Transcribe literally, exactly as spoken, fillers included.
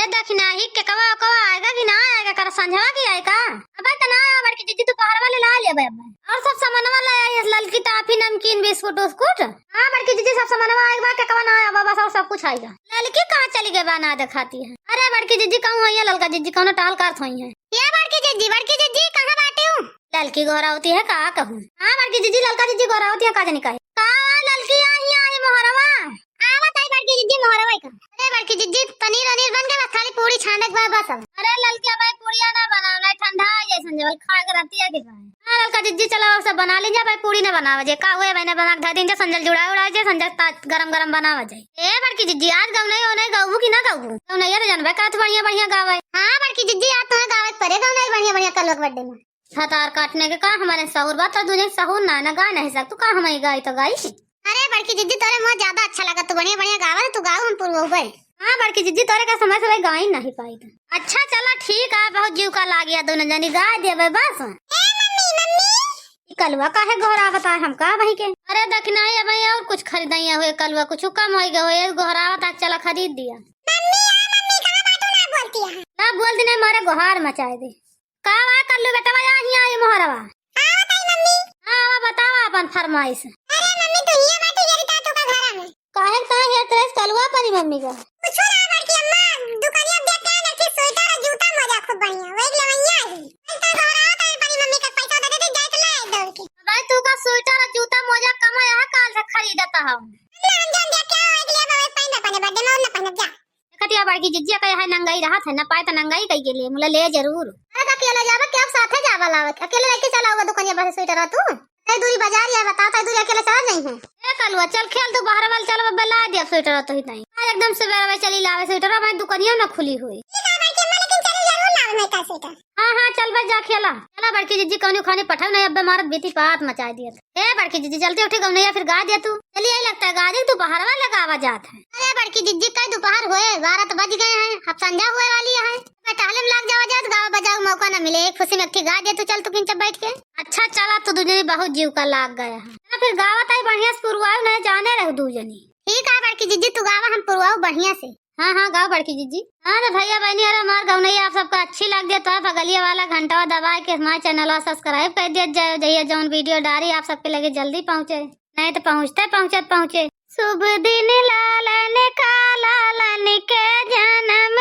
देखी नाही, केकवा ओकवा आएगा कि ना आएगा, कर संझवा की आएगा? अबे त ना आया बड़की जिज्जी, तू पहाड़ वाले ला ले अबे। और सब सामानवा ले आई, ललकी टाफी, नमकीन, बिस्कुट उस्कुट। हाँ बड़की जिज्जी, सब सामानवा आएगा, केकवा ना आया बस, और सब कुछ आएगा। ललकी कहाँ चली गई बा, ना दिखाती है। अरे बड़की जिज्जी, कहूँ होइहैं ललका जिज्जी, कौनो टहल करत होइहैं। ये बड़की जिज्जी, बड़की जिज्जी, कहाँ बाटी हूँ? ललकी गोहरावती है, का कहूँ? हाँ बड़की जिज्जी, ललका जिज्जी गोहरावती है, का जनी काहे? का ललकी, आई, आई मोहरवा। हाँ बताई बड़की जिज्जी, मोहरवा का। अरे बड़की जिज्जी, पनीर वनीर बन गए, बस खाली पूरी छाने के बाद बस अब। अरे ललकी, भाई पूड़िया ना बनाओ, नहीं ठंडा आ जाए, संजय वाली खा के रहती है कि भाई। हाँ ललका जिज्जी, चला अब सब बना लीन जा भाई, पूड़ी ना बनावा जे, का हुए भाई, ना बना के धर दीन जा, संजल जुड़ा उड़ा जे, संजल ता-, गरम गरम बनावा जाए। ए बड़की जिज्जी, आज गवनई ओनई गवबू कि ना गवबू? गवनैया तो जानबे करत बढ़िया बढ़िया गावे। हाँ बड़की जिज्जी, आज तुम्हें गावे के परे गवनई बढ़िया बढ़िया कलवा के birthday में। हतार काटने के का हमारे सहूर बा, तो तुझे सहूर ना, ना गा नहीं सकतू का, हम ही गाई तो गाई। अरे बड़की जिज्जी, तोरे मुँह ज्यादा अच्छा लगा, तू बढ़िया बढ़िया गावा, तू गाओ, हम पुरवउबे। हाँ बड़की जिज्जी, तोरे का समय से भाई गाई नहीं पाई था। अच्छा चला ठीक है, बहुत जीव का लागिया, दोनों जनी गा देबे बस। ए मम्मी, मम्मी। ई कलवा काहे गोहरावत है हमका वहीं के? अरे देखी नाही, अब और कुछ खरीदाइया हुए कलवा, कुछ कम हो गया हुए, गोहरावत है, चला खरीद दिया। मम्मी, आ मम्मी, कहाँ बाटू, ना बोलती है? ना बोलती नहीं, मारे गोहार मचाए दे। का बा कल्लू बेटवा, या हियाँ आई मोहरवा? हाँ, बताई मम्मी। हाँ, आवा बतावा अपन फरमाइश। अरे मम्मी, तू हियाँ बैठी, ये रिता तू का घरा में। काहे का हेरत रहे कलवा अपनी मम्मी का? कुछ ना बड़की अम्मा, दुकानिया देख के आना कि स्वेटर और जूता मोजा खूब बढ़िया, वही लेवैया ही। वही तो घबरावत है बड़ी मम्मी का, पैसा दे दे, जाए तो लाए दौड़ के। भाई तू का स्वेटर और जूता मोजा कमा यहाँ काल से खरीदता हूँ। ना, हम जान दिया क्या हो, एक ले अब एक पहन ले अपने birthday में, और ना पहनब जा। देखत या बड़की जिज्जिया का यहाँ नंगाई रहत है, ना पाए तो नंगाई कई के लिए, मुला ले जरूर। अरे तो अकेले जाबे, के अब साथे जाबा लावे, अकेले लेके चला हुआ दुकानिया पर से स्वेटर तू। तई दूरी बाजार या बताओ, तई दूरी अकेले चला जाई है। ए कलुआ, चल खेल तू बाहर वाल, चल बब्बे ला दिया स्वेटर तो ही ताई। आज एकदम सुबह में चली लावे स्वेटर, मैं दुकानिया ना खुली हुई। ठीक है बड़की अम्मा, लेकिन चली जरूर लावे मैं का स्वेटर। हाँ, हाँ, चल बस जा खेला। चला बड़की जिज्जी कौनी खानी पठाओ नहीं, अब्बे मारत बीती पात मचाए दिया। ए बड़की जिज्जी, चलती उठी गौनैया फिर गा दिया तू। चलिए यही लगता है गा दे, दोपहरवा लगावा जात है। अरे बड़की जिज्जी, कई दोपहर हुए, बारह तो बज गए हैं, अब संझा हुए वाली है। मैं टहले में लाग जावा जात, गावा बजावा मौका ना मिले, एक खुशी में एक ठी गा दिया तू, चल तू किंचन बैठ के। अच्छा चला, तू दुजनी बहुत जीव का लाग गया है ना, फिर गावा ताई बढ़िया से पुरवाओ, नहीं जाने रहो दुजनी। ठीक है बड़की जिज्जी, तू गावा, हम पुरवाओ बढ़िया से। हाँ, हाँ, गाओ बड़की जिज्जी। हाँ, तो भैया बहनी, अरे हमार गौनैया आप सबका अच्छी लग जाए तो आप अगलिया वाला घंटवा दबाए के हमारे channel subscribe कर दिया जाए, जहिया जौन video डारी आप सबके लगे जल्दी पहुँचे, नहीं तो पहुँचते पहुँचत पहुँचे। शुभ दिन लालन का, लालन के जन्म